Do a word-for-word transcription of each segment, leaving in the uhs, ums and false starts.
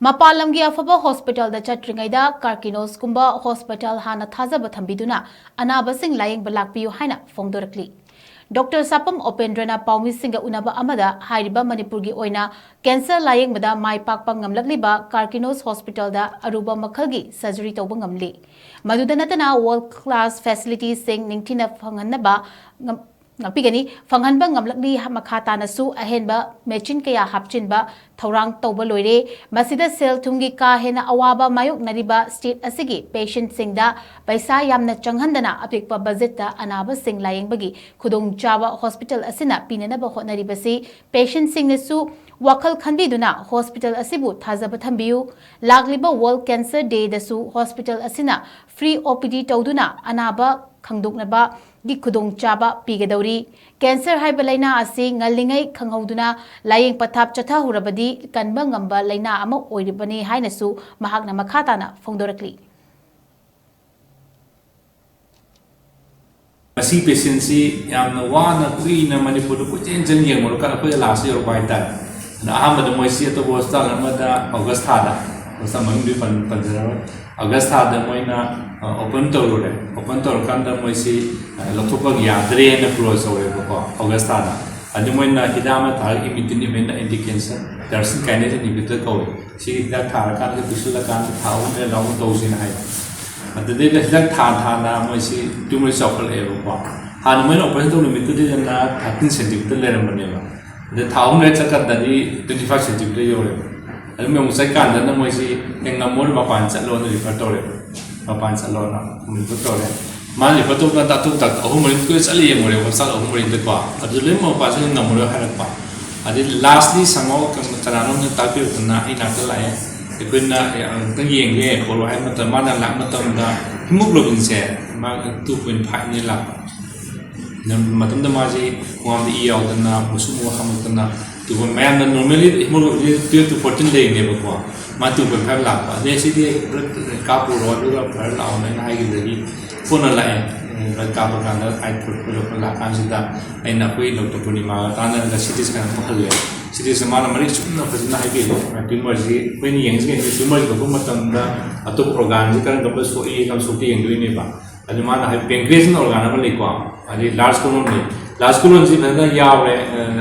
ꯃꯄꯥꯟ ꯂꯝꯒꯤ ꯑꯐꯕ ꯍꯣꯁꯄꯤꯇꯥꯜꯗ ꯆꯠꯇ꯭ꯔꯤꯉꯩꯗ ꯀꯥꯔꯀꯤꯅꯣꯁꯀꯨꯝꯕ ꯍꯣꯁꯄꯤꯇꯥꯜ ꯍꯥꯟꯅ ꯊꯥꯖꯕ ꯊꯝꯕꯤꯗꯨꯅ ꯑꯅꯥꯕꯁꯤꯡ ꯂꯥꯌꯦꯡꯕ ꯂꯥꯛꯄꯤꯌꯨ ꯍꯥꯏꯅ ꯐꯣꯡꯗꯣꯔꯛꯂꯤ꯫ ꯗꯣꯛꯇꯔ ꯁꯥꯄꯝ ꯎꯄꯦꯟꯗ꯭ꯔꯅ ꯄꯥꯎꯃꯤꯁꯤꯡꯒ ꯎꯅꯕ ꯑꯃꯗ ꯍꯥꯏꯔꯤꯕ ꯃꯅꯤꯄꯨꯔꯒꯤ ꯑꯣꯏꯅ ꯀꯦꯟꯁꯔ ꯂꯥꯌꯦꯡꯕꯗ ꯃꯥꯏ ꯄꯥꯛꯄ ꯉꯝꯂꯛꯂꯤꯕ ꯀꯥꯔꯀꯤꯅꯣꯁ ꯍꯣꯁꯄꯤꯇꯥꯜꯗ ꯑꯔꯨꯕ ꯃꯈꯜꯒꯤ ꯁꯔꯖꯔꯤ ꯇꯧꯕ ꯉꯝꯂꯤ꯫ ꯃꯗꯨꯗ ꯅꯠꯇꯅ ꯋꯥꯔꯜ ꯀ꯭ꯂꯥꯁ ꯐꯦꯁꯤꯂꯤꯇꯤꯁꯤꯡ ꯅꯤꯡꯊꯤꯅ ꯐꯪꯍꯟꯅꯕ ꯉꯝ-, ꯉꯥꯛꯄꯤꯒꯅꯤ, ꯐꯪꯍꯟꯕ ꯉꯝꯂꯛꯂꯤ꯫ ꯃꯈꯥ ꯇꯥꯅꯁꯨ ꯑꯍꯦꯟꯕ ꯃꯦꯆꯤꯟ ꯀꯌꯥ ꯍꯥꯞꯆꯤꯟꯕ ꯊꯧꯔꯥꯡ ꯇꯧꯕ ꯂꯣꯏꯔꯦ꯫ ꯃꯁꯤꯗ ꯁꯦꯜ ꯊꯨꯝꯒꯤ ꯀꯥ ꯍꯦꯟꯅ ꯑꯋꯥꯕ ꯃꯥꯌꯣꯛꯅꯔꯤꯕ ꯁ꯭ꯇꯦꯠ ꯑꯁꯤꯒꯤ ꯄꯦꯁꯦꯟꯠꯁꯤꯡꯗ ꯄꯩꯁꯥ ꯌꯥꯝꯅ ꯆꯪꯍꯟꯗꯅ ꯑꯄꯤꯛꯄ ꯕꯖꯦꯠꯇ ꯑꯅꯥꯕꯁꯤꯡ ꯂꯥꯌꯦꯡꯕꯒꯤ ꯈꯨꯗꯣꯡꯆꯥꯕ ꯍꯣꯁꯄꯤꯇꯥꯜ ꯑꯁꯤꯅ ꯄꯤꯅꯅꯕ ꯍꯣꯠꯅꯔꯤꯕꯁꯤ ꯄꯦꯁꯦꯟꯠꯁꯤꯡꯅꯁꯨ ꯋꯥꯈꯜ ꯈꯟꯕꯤꯗꯨꯅ ꯍꯣꯁꯄꯤꯇꯥꯜ ꯑꯁꯤꯕꯨ ꯊꯥꯖꯕ ꯊꯝꯕꯤꯌꯨ꯫ ꯂꯥꯛꯂꯤꯕ ꯋꯥꯔꯜ ꯀꯦꯟꯁꯔ ꯗꯦꯗꯁꯨ ꯍꯣꯁꯄꯤꯇꯥꯜ ꯑꯁꯤꯅ ꯐ꯭ꯔꯤ ꯑꯣ ꯄꯤ ꯗꯤ ꯇꯧꯗꯨꯅ ꯑꯅꯥꯕ ꯈꯪꯗꯣꯛꯅꯕꯒꯤ ꯈꯨꯗꯣꯡꯆꯥꯕ ꯄꯤꯒꯗꯧꯔꯤ꯫ ꯀꯦꯟꯁꯔ ꯍꯥꯏꯕ ꯂꯥꯏꯅꯥ ꯑꯁꯤ ꯉꯜꯂꯤꯉꯩ ꯈꯪꯍꯧꯗꯨꯅ ꯂꯥꯌꯦꯡ ꯄꯊꯥꯞ ꯆꯠꯊꯍꯧꯔꯕꯗꯤ ꯀꯟꯕ ꯉꯝꯕ ꯂꯥꯏꯅꯥ ꯑꯃ ꯑꯣꯏꯔꯤꯕꯅꯤ ꯍꯥꯏꯅꯁꯨ ꯃꯍꯥꯛꯅ ꯃꯈꯥ ꯇꯥꯅ ꯐꯣꯡꯗꯣꯔꯛꯂꯤ꯫ ꯃꯁꯤ ꯄꯦꯁꯦꯟꯁꯤ ꯌꯥꯝꯅ ꯋꯥꯅ ꯀꯨꯏꯅ ꯃꯅꯤꯄꯨꯔꯗ ꯀꯣꯏꯆꯦꯟ ꯆꯦꯟ ꯌꯦꯡꯉꯨꯔꯀꯥꯟꯗ ꯑꯩꯈꯣꯏꯗ ꯂꯥꯁꯇ ꯌꯧꯔꯛꯄ ꯍꯥꯏꯇꯥꯔꯦ꯫ ꯑꯗ ꯑꯍꯥꯟꯕꯗ ꯃꯣꯏꯁꯤ ꯑꯇꯣꯞꯄ ꯍꯣꯁꯄꯤꯇꯥꯜ ꯑꯃꯗ ꯑꯣꯒꯁ ꯊꯥꯗ, ꯍꯣꯁꯄꯤꯇꯥꯜ ꯃꯃꯤꯡꯗꯤ ꯄꯟ-, ꯄꯟꯖꯔꯔꯣꯏ, ꯑꯣꯒꯁ ꯊꯥꯗ ꯃꯣꯏꯅ ꯑꯣꯄꯟ ꯇꯧꯔꯨꯔꯦ꯫ ꯑꯣꯄꯟ ꯇꯧꯔꯀꯥꯟꯗ ꯃꯣꯏꯁꯤ ꯂꯧꯊꯣꯛꯄ ꯌꯥꯗ꯭ꯔꯦꯅ ꯀ꯭ꯂꯣꯖ ꯇꯧꯔꯦꯕꯀꯣ ꯑꯣꯒꯁ ꯊꯥꯗ꯫ ꯑꯗꯨ ꯃꯣꯏꯅ ꯍꯤꯗꯥꯛ ꯑꯃ ꯊꯥꯔꯒ ꯏꯃꯤꯇꯤꯟ ꯏꯃꯦꯟꯅ ꯑꯦꯟꯇꯤ ꯀꯦꯟꯁꯔ, ꯇꯥꯏꯔꯣꯁꯤꯟ ꯀꯥꯏꯅꯦꯁ ꯏꯟꯍꯤꯕꯤꯇꯔ ꯀꯧꯋꯦ꯫ ꯁꯤꯒꯤ ꯍꯤꯗꯥꯛ ꯊꯥꯔꯀꯥꯟꯗ ꯄꯤꯛꯁꯤꯜꯂꯀꯥꯟꯗ ꯊꯥ ꯑꯍꯨꯝ ꯂꯩꯔ ꯂꯥꯎꯅ ꯇꯧꯁꯦꯅ ꯍꯥꯏ꯫ ꯑꯗꯨꯗꯩꯗ ꯍꯤꯗꯥꯛ ꯊꯥ ꯊꯥꯅ ꯃꯣꯏꯁꯤ ꯇ꯭ꯌꯨꯃꯔ ꯆꯥꯎꯈꯠꯂꯛꯑꯦꯕꯀꯣ꯫ ꯍꯥꯟꯅ ꯃꯣꯏꯅ ꯑꯣꯄꯔꯦꯁꯟ ꯇꯧꯕ ꯅꯨꯃꯤꯠꯇꯨꯗꯅ ꯊꯥꯔꯇꯤꯟ ꯁꯦꯟꯇꯤꯃꯤꯇꯔ ꯂꯩꯔꯝꯕꯅꯦꯕ꯫ ꯑꯗ ꯊꯥ ꯑꯍꯨꯝ ꯂꯩꯔ ꯆꯠꯀꯥꯟꯗꯗꯤ ꯇ꯭ꯋꯦꯟꯇꯤ ꯐꯥꯏꯚ ꯁꯦꯟꯇꯤꯃꯤꯇꯔ ꯌꯧꯔꯦꯕ꯫ ꯑꯗꯨ ꯃꯌꯥꯝ ꯆꯠꯀꯥꯟꯗꯅ ꯃꯣꯏꯁꯤ "ꯑꯦ, ꯉꯝꯃꯣꯏ, ꯃꯄꯥꯟ ꯆꯠꯂꯣꯅ" ꯔꯤꯐꯔ ꯇꯧꯔꯦꯕ꯫ ꯃꯄꯥꯟ ꯆꯠꯂꯣꯅ ꯔꯤꯐꯔ ꯇꯧꯔꯦ꯫ ꯃꯥꯅ ꯔꯤꯐꯔ ꯇꯧꯕ ꯀꯥꯟꯗ ꯑꯇꯣꯞꯄ ꯗꯥꯛꯇꯔ ꯑꯍꯨꯝ ꯃꯔꯤ ꯀꯣꯏ ꯆꯠꯂ ꯌꯦꯡꯉꯨꯔꯦ, ꯍꯣꯁꯄꯤꯇꯥꯜ ꯑꯍꯨꯝ ꯃꯔꯤꯗꯀꯣ꯫ ꯑꯗꯨ ꯂꯣꯏꯅꯃꯛ ꯃꯄꯥꯟꯁꯤꯗ ꯉꯝꯃꯔꯣꯏ ꯍꯥꯏꯔꯛꯄ꯫ ꯑꯗꯩ ꯂꯥꯁꯂꯤ ꯁꯝꯍꯥꯎ ꯀꯅꯥꯅꯣꯝꯅ ꯇꯥꯛꯄꯤꯔꯛꯇꯅ ꯑꯩ ꯅꯥꯛꯇ ꯂꯥꯛꯑꯦ꯫ ꯑꯩꯈꯣꯏꯅ "ꯑꯦ, ꯑꯃꯨꯛꯇꯪ ꯌꯦꯡꯒꯦ ꯈꯣꯠꯂꯣ" ꯍꯥꯏꯕ ꯃꯇꯝꯗ ꯃꯥꯅ ꯂꯥꯛꯄ ꯃꯇꯝꯗ ꯍꯤꯃꯣꯒ꯭ꯂꯣꯕꯤꯟꯁꯦ ꯃꯥ ꯇꯨ ꯄꯣꯏꯟ ꯐꯥꯏꯚꯅꯤ ꯂꯥꯛꯄ꯫ ꯃꯇꯝꯗ ꯃꯥꯁꯤ ꯈꯣꯡꯒꯥꯝꯗ ꯏ ꯌꯥꯎꯗꯅ, ꯃꯨꯁꯨꯛ ꯃꯨꯕ ꯍꯥꯝꯃꯛꯇꯅ, ꯇꯨ ꯄꯣꯏꯟ, ꯃꯌꯥꯝꯅ ꯅꯣꯔꯃꯦꯜꯂꯤ ꯍꯤꯃꯣꯒ꯭ꯂꯣꯕꯤꯟ ꯇꯨꯌꯦꯜꯞ ꯇꯨ ꯐꯣꯔꯇꯤꯟ ꯂꯩꯔꯤꯅꯦꯕꯀꯣ꯫ ꯃꯥ ꯇꯨ ꯄꯣꯏꯟ ꯐꯥꯏꯚ ꯂꯥꯛꯄ꯫ ꯑꯗꯩ ꯁꯤꯗꯤ ꯕ꯭ꯂꯗ ꯀꯥꯞꯄꯨꯔꯣ ꯑꯗꯨꯒ ꯐꯔ ꯂꯥꯛꯑꯣꯅ ꯑꯩꯅ ꯍꯥꯏꯈꯤꯕꯗꯒꯤ ꯐꯣꯟꯅ ꯂꯥꯛꯑꯦ꯫ ꯕ꯭ꯂꯗ ꯀꯥꯞꯄ ꯀꯥꯟꯗ ꯑꯩꯠ ꯐꯣꯔꯇꯤ ꯐꯣꯔ ꯂꯥꯛꯀꯥꯟꯁꯤꯗ ꯑꯩꯅ ꯑꯩꯈꯣꯏ ꯗꯣꯛꯇꯔ ꯄꯨꯔꯅꯤꯃꯥꯒ ꯇꯥꯟꯅꯔꯒ ꯁꯤ ꯇꯤ ꯁ꯭ꯀꯦꯟ ꯑꯃ ꯄꯨꯍꯜꯂꯦ꯫ ꯁꯤꯗꯩꯁꯤꯗ ꯃꯥꯅ ꯃꯔꯤꯛ ꯆꯨꯝꯅ ꯐꯖꯅ ꯍꯥꯏꯕꯤꯔꯦ꯫ ꯇ꯭ꯌꯨꯃꯔꯁꯤ ꯑꯩꯈꯣꯏꯅ ꯌꯦꯡꯁꯤ ꯀꯩꯅꯣ, ꯇ꯭ꯌꯨꯃꯔꯁꯤ ꯂꯧꯊꯣꯛꯄ ꯃꯇꯝꯗ ꯑꯇꯣꯞꯄ ꯑꯣꯔꯒꯥꯟꯁꯤ ꯀꯔꯝ ꯀꯔꯝꯕ ꯁꯣꯛꯏ, ꯀꯔꯝ ꯁꯣꯛꯇꯦ ꯌꯦꯡꯗꯣꯏꯅꯦꯕ꯫ ꯑꯗꯨ ꯃꯥꯅ ꯍꯥꯏ, ꯄꯦꯟꯀ꯭ꯔꯤꯌꯁꯅ ꯑꯣꯔꯒꯥꯟ ꯑꯃ ꯂꯩꯀꯣ, ꯑꯗꯩ ꯂꯥꯔꯖ ꯀꯣꯂꯣꯟ ꯂꯩ꯫ ꯂꯥꯔꯖ ꯀꯣꯂꯣꯟꯁꯤ ꯐꯖꯅ ꯌꯥꯎꯔꯦ,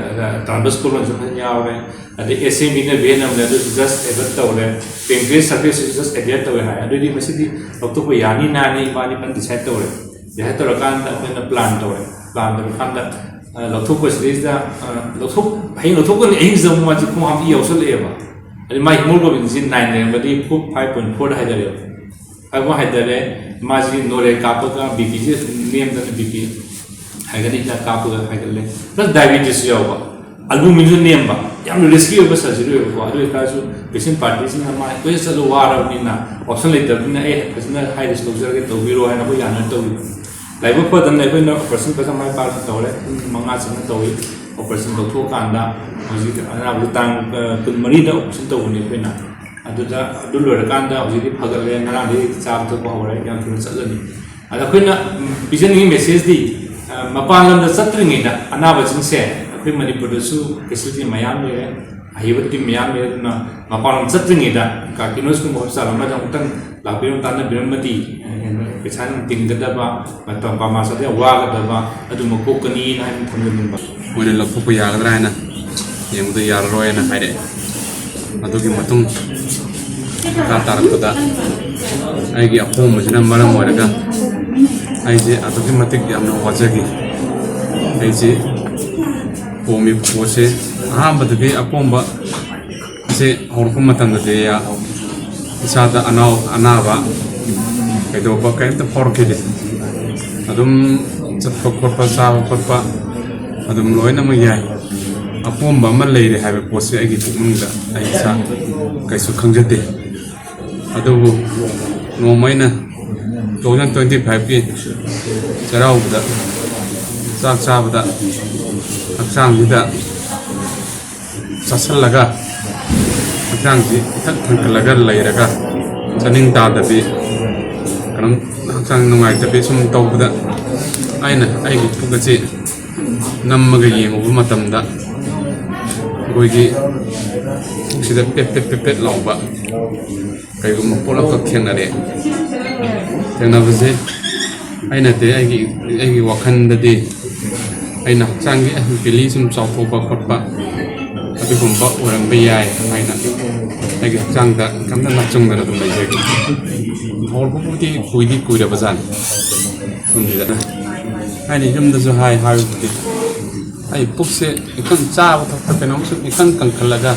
ꯇ꯭ꯔꯥꯟꯁꯚꯔꯁ ꯀꯣꯂꯣꯟꯁꯨ ꯐꯖꯅ ꯌꯥꯎꯔꯦ, ꯑꯗꯩ ꯑꯦꯁ ꯑꯦꯝ ꯕꯤꯅ ꯚꯦꯟ ꯑꯃ ꯂꯩ, ꯑꯗꯨꯁꯨ ꯖꯁ ꯑꯦꯕꯦꯠ ꯇꯧꯔꯦ꯫ ꯄꯦꯟꯀ꯭ꯔꯤꯌꯁ ꯁꯔꯐꯦꯁꯁꯤꯁꯨ ꯖꯁ ꯑꯦꯕꯦꯠ ꯇꯧꯔꯦ ꯍꯥꯏ꯫ ꯑꯗꯨꯗꯤ ꯃꯁꯤꯗꯤ ꯂꯧꯊꯣꯛꯄ ꯌꯥꯅꯤ ꯅꯥꯅꯤ ꯏꯕꯥꯅꯤ ꯐꯖꯅ ꯗꯤꯁꯥꯏꯠ ꯇꯧꯔꯦ꯫ ꯗꯤꯁꯥꯏꯠ ꯇꯧꯔꯀꯥꯟꯗ ꯑꯩꯈꯣꯏꯅ ꯄ꯭ꯂꯥꯟ ꯇꯧꯔꯦ꯫ ꯄ꯭ꯂꯥꯟ ꯇꯧꯔꯀꯥꯟꯗ ꯑ, ꯂꯧꯊꯣꯛꯄꯁꯤꯗꯩꯁꯤꯗ, ꯑ, ꯂꯧꯊꯣꯛ-, ꯍꯌꯦꯡ ꯂꯧꯊꯣꯛꯀꯅꯤ, ꯑꯍꯤꯡꯁꯤꯗ ꯑꯃꯨꯛ ꯃꯥꯁꯦ ꯈꯣꯡ ꯍꯥꯝꯕ ꯏ ꯌꯥꯎꯁꯜꯂꯛꯑꯦꯕ꯫ ꯑꯗꯩ ꯃꯥꯒꯤ ꯍꯤꯃꯣꯒ꯭ꯂꯣꯕꯤꯟꯁꯤ ꯅꯥꯏꯟ ꯂꯩꯔꯝꯕꯗꯤ ꯐꯣꯔ, ꯐꯥꯏꯚ ꯄꯣꯏꯟ ꯐꯣꯔꯗ ꯍꯥꯏꯗꯔꯦꯕ꯫ ꯐꯥꯏꯚ ꯍꯥꯏꯗꯔꯦ, ꯃꯥꯁꯤ ꯅꯣꯔꯦ ꯀꯥꯞꯄꯒ ꯕꯤ ꯄꯤꯁꯦ ꯁꯨꯝ ꯅꯦꯝꯗꯅ ꯕꯤ ꯄꯤ ꯍꯥꯏꯒꯠꯂꯤ, ꯍꯤꯗꯥꯛ ꯀꯥꯞꯄꯒ ꯍꯥꯏꯒꯠꯂꯦ꯫ ꯄ꯭ꯂꯁ ꯗꯥꯏꯕꯦꯇꯤꯁꯁꯨ ꯌꯥꯎꯕ, ꯑꯜꯕꯨꯃꯤꯟꯁꯨ ꯅꯦꯝꯕ꯫ ꯌꯥꯝꯅ ꯔꯤꯁꯀꯤ ꯑꯣꯏꯕ ꯁꯔꯖꯔꯤ ꯑꯣꯏꯕꯀꯣ꯫ ꯑꯗꯨ ꯑꯣꯏꯇꯥꯔꯁꯨ ꯄꯦꯁꯦꯟ ꯄꯥꯔꯇꯤꯁꯤꯅ ꯃꯥ ꯀꯣꯏꯆꯠ ꯆꯠꯂ ꯋꯥꯔꯕꯅꯤꯅ, ꯑꯣꯞꯁꯟ ꯂꯩꯇꯕꯅꯤꯅ ꯑꯩ ꯐꯖꯅ ꯍꯥꯏ ꯔꯤꯁꯛ ꯂꯧꯖꯔꯒꯦ, ꯇꯧꯕꯤꯔꯣ ꯍꯥꯏꯅ ꯑꯩꯈꯣꯏ ꯌꯥꯅ ꯇꯧꯕꯤꯕꯅꯤ꯫ ꯂꯥꯏꯕꯛ ꯐꯗꯅ ꯑꯩꯈꯣꯏꯅ ꯑꯣꯄꯔꯦꯁꯟ ꯐꯖꯅ ꯃꯥꯏ ꯄꯥꯛꯅ ꯇꯧꯔꯦ꯫ ꯄꯨꯡ ꯃꯉꯥ ꯆꯪꯅ ꯇꯧꯏ꯫ ꯑꯣꯄꯔꯦꯁꯟ ꯇꯧꯊꯣꯛꯑꯀꯥꯟꯗ ꯍꯧꯖꯤꯛ ꯑꯅꯥꯕꯗꯨ ꯇꯥꯡ, ꯑ, ꯀꯨꯟꯃꯔꯤꯗ ꯑꯣꯄꯔꯦꯁꯟ ꯇꯧꯕꯅꯤ ꯑꯩꯈꯣꯏꯅ꯫ ꯑꯗꯨꯗ, ꯑꯗꯨ ꯂꯣꯏꯔꯀꯥꯟꯗ ꯍꯧꯖꯤꯛꯇꯤ ꯐꯒꯠꯂꯦ, ꯉꯔꯥꯡꯗꯒꯤ ꯆꯥꯕ ꯊꯛꯄ ꯍꯧꯔꯦ, ꯌꯥꯝ ꯊꯨꯅ ꯆꯠꯂꯅꯤ꯫ ꯑꯗ ꯑꯩꯈꯣꯏꯅ, ꯎꯝ, ꯄꯤꯖꯅꯤꯡꯉꯤ ꯃꯦꯁꯦꯖꯇꯤ, ꯑ, ꯃꯄꯥꯟ ꯂꯝꯗ ꯆꯠꯇ꯭ꯔꯤꯉꯩꯗ ꯑꯅꯥꯕꯁꯤꯡꯁꯦ ꯑꯩꯈꯣꯏ ꯃꯅꯤꯄꯨꯔꯗꯁꯨ ꯐꯦꯁꯤꯂꯤꯇꯤ ꯃꯌꯥꯝ ꯂꯩꯔꯦ, ꯑꯍꯩꯕ ꯇꯤꯝ ꯃꯌꯥꯝ ꯂꯩꯔꯦ꯫ ꯑꯗꯨꯅ ꯃꯄꯥꯟ ꯂꯝ ꯆꯠꯇ꯭ꯔꯤꯉꯩꯗ ꯀꯥꯔꯀꯤꯅꯣꯁꯀꯨꯝꯕ ꯍꯣꯁꯄꯤꯇꯥꯜ ꯑꯃꯗ ꯑꯃꯨꯛꯇꯪ ꯂꯥꯛꯄꯤꯔꯝ ꯇꯥꯟꯅꯕꯤꯔꯝꯃꯗꯤ, ꯑ, ꯍꯦꯟꯅ ꯄꯩꯁꯥ ꯌꯥꯝ ꯇꯤꯡꯒꯗꯕ, ꯃꯇꯝ ꯄꯥꯃꯥꯁꯥꯗ ꯌꯥꯝ ꯋꯥꯒꯗꯕ ꯑꯗꯨꯝꯕ ꯀꯣꯛꯀꯅꯤꯅ ꯍꯥꯏꯅ ꯊꯝꯖꯅꯤꯡꯕ꯫ ꯃꯣꯏꯅ ꯂꯧꯊꯣꯛꯄ ꯌꯥꯒꯗ꯭ꯔꯥ ꯍꯥꯏꯅ ꯌꯦꯡꯕꯗ ꯌꯥꯔꯔꯣꯏꯅ ꯍꯥꯏꯔꯛꯑꯦ꯫ ꯑꯗꯨꯒꯤ ꯃꯇꯨꯡ ꯃꯈꯥ ꯇꯥꯔꯛꯄꯗ ꯑꯩꯒꯤ ꯑꯄꯣꯝꯕꯁꯤꯅ ꯃꯔꯝ ꯑꯣꯏꯔꯒ ꯑꯩꯁꯦ ꯑꯗꯨꯛꯀꯤ ꯃꯇꯤꯛ ꯌꯥꯝꯅ ꯋꯥꯖꯈꯤ꯫ ꯑꯩꯁꯦ ꯄꯣꯝꯃꯤꯕ ꯄꯣꯠꯁꯦ ꯑꯍꯥꯟꯕꯗꯗꯤ ꯑꯄꯣꯝꯕ ꯁꯦ ꯍꯧꯔꯛꯄ ꯃꯇꯝꯗꯗꯤ ꯏꯁꯥꯗ ꯑꯅꯥꯎ-, ꯑꯅꯥꯕ ꯀꯩꯗꯧꯕ ꯀꯔꯤꯝꯇ ꯐꯥꯎꯔꯛꯈꯤꯗꯦ꯫ ꯑꯗꯨꯝ ꯆꯠꯄ ꯈꯣꯠꯄ, ꯆꯥꯕ ꯈꯣꯠꯄ ꯑꯗꯨꯝ ꯂꯣꯏꯅꯃꯛ ꯌꯥꯏ꯫ ꯑꯄꯣꯝꯕ ꯑꯃ ꯂꯩꯔꯦ ꯍꯥꯏꯕ ꯄꯣꯠꯁꯦ ꯑꯩꯒꯤ ꯄꯨꯛꯅꯤꯡꯗ ꯑꯩ ꯏꯁꯥ ꯀꯩꯁꯨ ꯈꯪꯖꯗꯦ꯫ ꯑꯗꯨꯕꯨ ꯅꯣꯡꯃ ꯑꯩꯅ two thousand twenty five ꯀꯤ ꯆꯩꯔꯥꯎꯕꯗ ꯆꯥꯛ ꯆꯥꯕꯗ ꯍꯛꯆꯥꯡꯁꯤꯗ ꯆꯥꯁꯤꯜꯂꯒ ꯍꯛꯆꯥꯡꯁꯤ ꯏꯊꯛ ꯊꯪꯒꯠꯂꯒ ꯂꯩꯔꯒ ꯆꯥꯅꯤꯡ ꯇꯥꯗꯕꯤ, ꯀꯩꯅꯣꯝ ꯍꯛꯆꯥꯡ ꯅꯨꯡꯉꯥꯏꯇꯕꯤ ꯁꯨꯝ ꯇꯧꯕꯗ ꯑꯩꯅ ꯑꯩꯒꯤ ꯄꯨꯛ ꯑꯁꯤ ꯅꯝꯃꯒ ꯌꯦꯡꯉꯨꯕ ꯃꯇꯝꯗ ꯑꯩꯈꯣꯏꯒꯤ ꯄꯨꯛꯁꯤꯗ ꯄꯦꯠ ꯄꯦꯠ ꯄꯦꯠ ꯄꯦꯠ ꯂꯥꯎꯕ ꯀꯩꯒꯨꯝꯕ ꯄꯣꯠ ꯑꯃꯈꯛ ꯊꯦꯡꯅꯔꯦ꯫ ꯊꯦꯡꯅꯕꯁꯦ ꯑꯩꯅꯗꯤ ꯑꯩꯒꯤ, ꯑꯩꯒꯤ ꯋꯥꯈꯜꯗꯗꯤ ꯑꯩꯅ ꯍꯛꯆꯥꯡꯒꯤ ꯕꯦꯂꯤ ꯁꯨꯝ ꯆꯥꯎꯊꯣꯛꯄ ꯈꯣꯠꯄ ꯑꯗꯨꯒꯨꯝꯕ ꯑꯣꯏꯔꯝꯕ ꯌꯥꯏ ꯍꯥꯏꯅ ꯑꯩꯒꯤ ꯍꯛꯆꯥꯡꯗ ꯀꯟꯅ ꯂꯥꯆꯨꯡꯗꯅ ꯑꯗꯨꯝ ꯂꯩꯖꯩ꯫ ꯍꯧꯔꯛꯄꯕꯨꯗꯤ ꯀꯨꯏꯗꯤ ꯀꯨꯏꯔꯕꯖꯥꯠꯅꯤ꯫ ꯁꯨꯝꯁꯤꯗ ꯑꯩꯅ ꯌꯨꯝꯗꯁꯨ ꯍꯥꯏ, ꯍꯥꯏꯕꯕꯨꯗꯤ ꯑꯩ ꯄꯨꯛꯁꯦ ꯏꯀꯪ, ꯆꯥꯕ ꯊꯛꯄ ꯀꯩꯅꯣꯝ ꯁꯨꯝ ꯏꯀꯪ ꯀꯪꯈꯠꯂꯒ